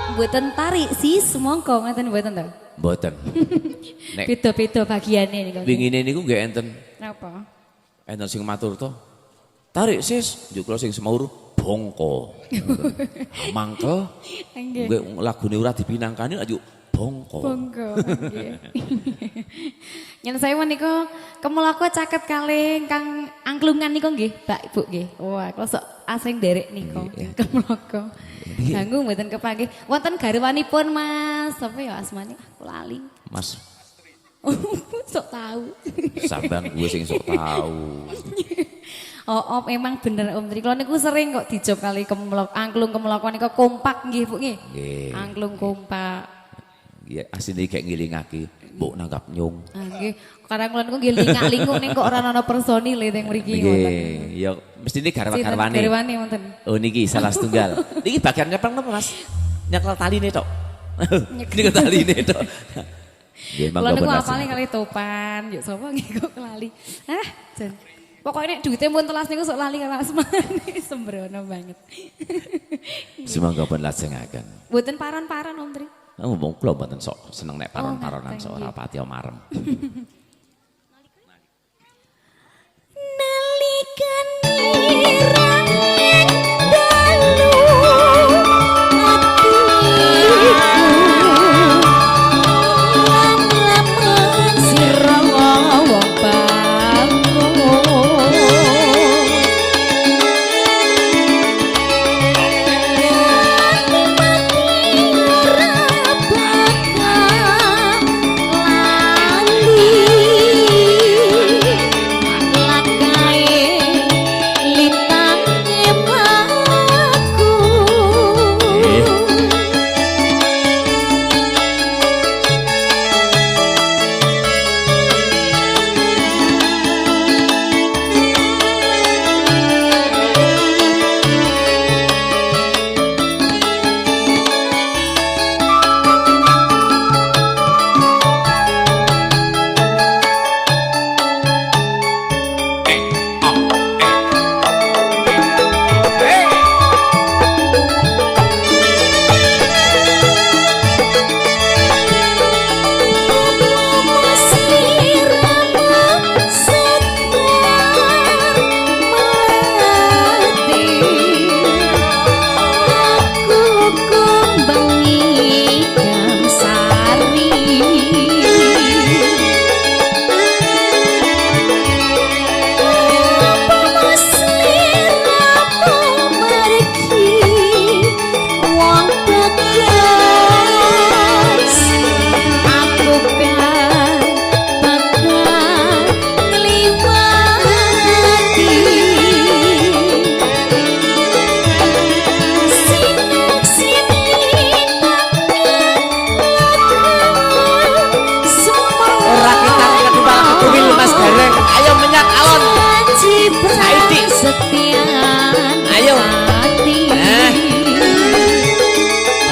Mboten tarik sis mongko ngoten mboten to? Mboten. Nek beda-beda bagiane niku. Wingine niku nggih enten. Napa? Enten sing matur to. Tarik sis, njuk kula sing semaur bongko. Mangkel. Nggih lagune ora dipinangkani lak njuk bongko. Bongko nggih. Nyen sewu niku kemloko caket kalih ingkang angklungan niku nggih, Pak Ibu nggih. Wah, kula sok asring nderek niku kemloko. Dangu mboten kepanggih. Wonten garwanipun Mas, sapa ya asmane? Aku lali. Mas. Sok tahu. Sampean gue sing sok tahu. Oh, om emang bener Om Tri. Kula niku sering kok dijob kali kemlok, angklung kemloko niku kompak nggih Bu nggih. Nggih. Angklung kompak. Nggih, asline kayak ngilingake mbok nanggap nyung. Ah nggih, kadang kula niku nggih lingak-linguk ning kok ora ana personile teng mriki ngoten. Nggih, ya mestine garwa-garwane. Garwane wonten. Oh niki salah setunggal. Niki bagian nyepleng napa Mas? Nyekel taline tok. Niki taline tok. Nggih, Kula monggo niku pun apale kali topan, yuk sapa nggih kok lali. Ah, jan. Pokoknya nek duite pun telas niku sok lali karo asmane sembrono banget. Sumangga pun lajengaken. Mboten paron-paron Om Tri. Oh, wong kula mboten sok seneng nek paron-paronan sok ora pati marem. Nalikane rang dalu atiku lam-laman sira wong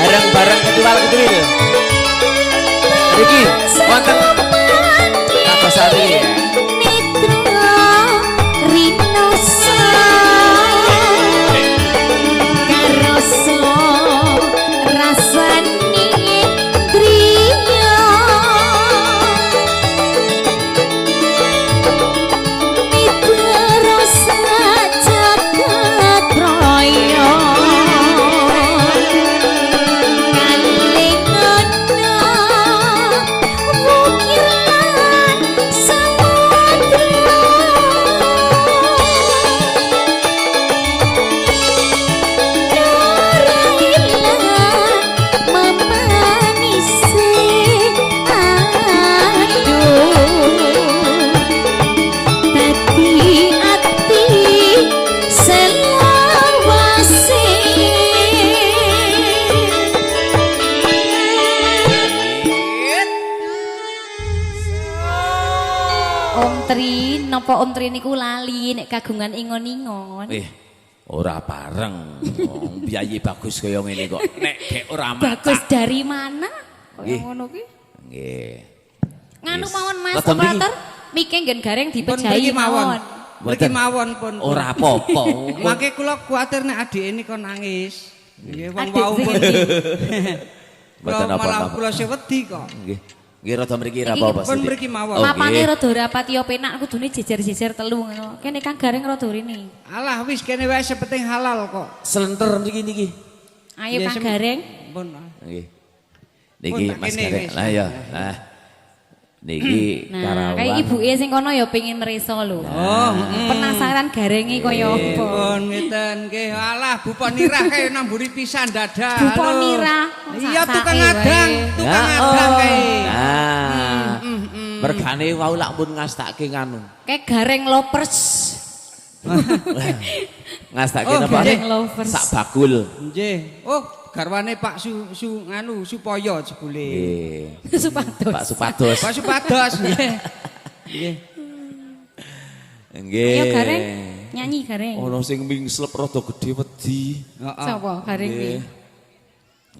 Bareng-bareng ketual-ketuil. Riki, wonten kabasari. Mitra rinosa karoso rasane driya mitra jagat raya. Napa Om Tri niku lali nek kagungan ingon-ingon? Ora bareng. Wong biayi bagus kaya ngene kok. Nek gek ora maca. Bagus dari mana? Kaya ngono ki. Nggih. Nganu mawon Mas operator, mike nggen gareng dipejahi mawon. Mriki mawon pun. Ora apa-apa. Mangke kula kuwatir nek adike nika nangis. Nggih wong wau pun. Mboten napa-napa. Malah kula sing wedi kok. Nggih. Nggih rada mriki ra apa-apa. Pun mriki mawon. Mapane rada rapati yo penak kudune jejer-jejer telu ngono. Kene Kang Gareng rada rene. Alah wis kene wae sepenting halal kok. Slenter mriki niki. Ayo Kang Gareng. Pun. Nggih. Niki Mas Gareng. Lah ya. Nah. Niki karawan. Kayak ibuke sing kono ya pengin mresa lho. Oh, penasaran garenge kaya apa. Pun ngeten nggih. Alah Bu Ponirah kae namburi pisan dadah. Bu Ponirah. Iya tukang adang, tukang adang kae. Nah. Mergane wau lak pun ngastake nganu. Kayak gareng lovers. Ngastake napa? Gareng lovers. Sak bakul. Nggih. Oh, garwane Pak Su nganu Supaya jebule. Nggih. Supados. Pak Supados. Pak Supados nggih. Nggih. Nggih. Ayo Gareng nyanyi Gareng. Ono sing mingslep rada gedhe wedi. Heeh. Sapa Gareng iki?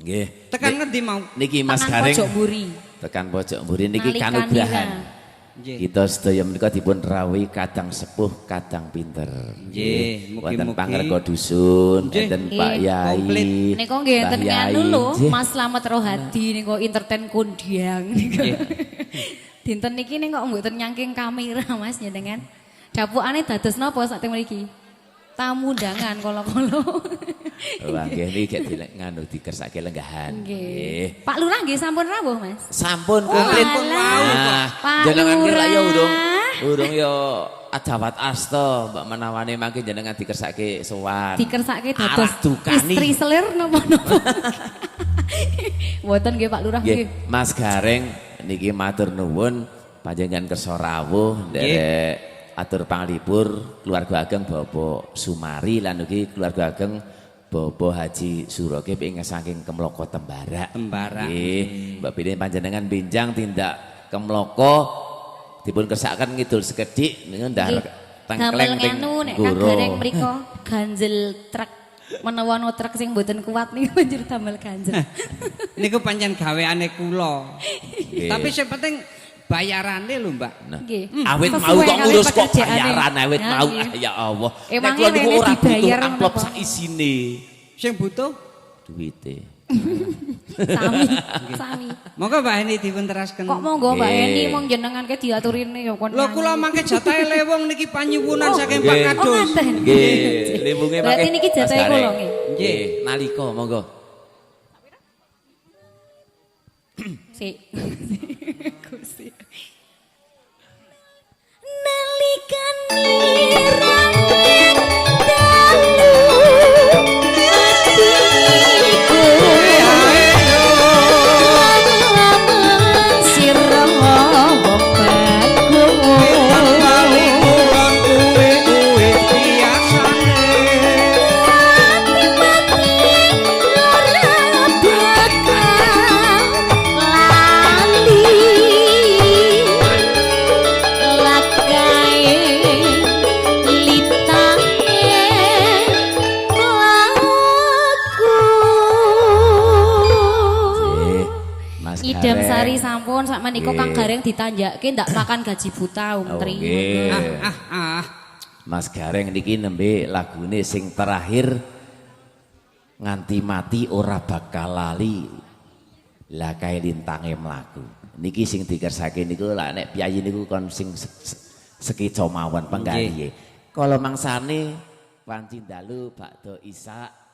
Nggih. Tekan ngendi mau? Niki Mas Gareng. Tekan pojok mburi. Tekan pojok mburi niki kanugrahan. Nggih. Kita sedaya menika dipun rawuhi kadang sepuh, kadang pinter. Nggih, wonten mugi-mugi. Pangrega dusun, enten Pak Yai. Niku nggih enten nganu lho, Mas Slamet Rohadi niku entertain kondiang niku. Dinten niki ning kok mboten nyangking kamera Mas njenengan. Dapukane dados napa sak teng mriki? Tamu undangan kala-kala. Wah nggih niki gek dilek nganu dikersake lenggahan. Nggih. Pak Lurah nggih sampun rawuh Mas? Sampun komplit. Wau kok. Jenengan ki lak ya urung ya adawat asta mbak menawane mangke jenengan dikersake sowan. Dikersake dados istri selir napa-napa. Mboten nggih Pak Lurah nggih. Mas Gareng niki matur nuwun panjenengan kersa rawuh nderek atur panglipur keluarga ageng Bapak Sumari lan ugi keluarga ageng Bapak Haji Surokib ing saking Kemloko Tembarak. Tembarak. Nggih, mbak pilih panjenengan benjang tindak Kemloko dipun kersakaken ngidul sekedhik niku ndar tengkleng teng anu nek Kang Gareng mriko ganjel truk menawa ana truk sing mboten kuat niku banjur damel ganjel. Niku pancen gaweane kula. Tapi sing penting bayarane lho Mbak. Nggih. Awit mau kok ngurus kok bayaran awit mau ya Allah. Nek kula niku ora butuh amplop sak isine. Sing butuh duwite. Sami, sami. Monggo Mbak Heni dipun terasken. Kok monggo Mbak Heni mong jenengan ke diaturine ya kon. Lho kula mangke jatahe lewong niki panyuwunan saking Pak Kadus. Nggih, lewunge mangke. Berarti niki jatahe kula nggih. Nggih, nalika monggo. Sik. Gusti. Nalikane dalu atiku sira Idam Sari sampun sak menika Kang Gareng ditanjake ndak makan gaji buta Om Tri. Mas Gareng niki nembe lagune sing terakhir nganti mati ora bakal lali lah kae lintange mlaku. Niki sing dikersake niku lak nek piyayi niku kon sing sekeca mawon penggalihe. Kala mangsane wanci dalu bakda Isak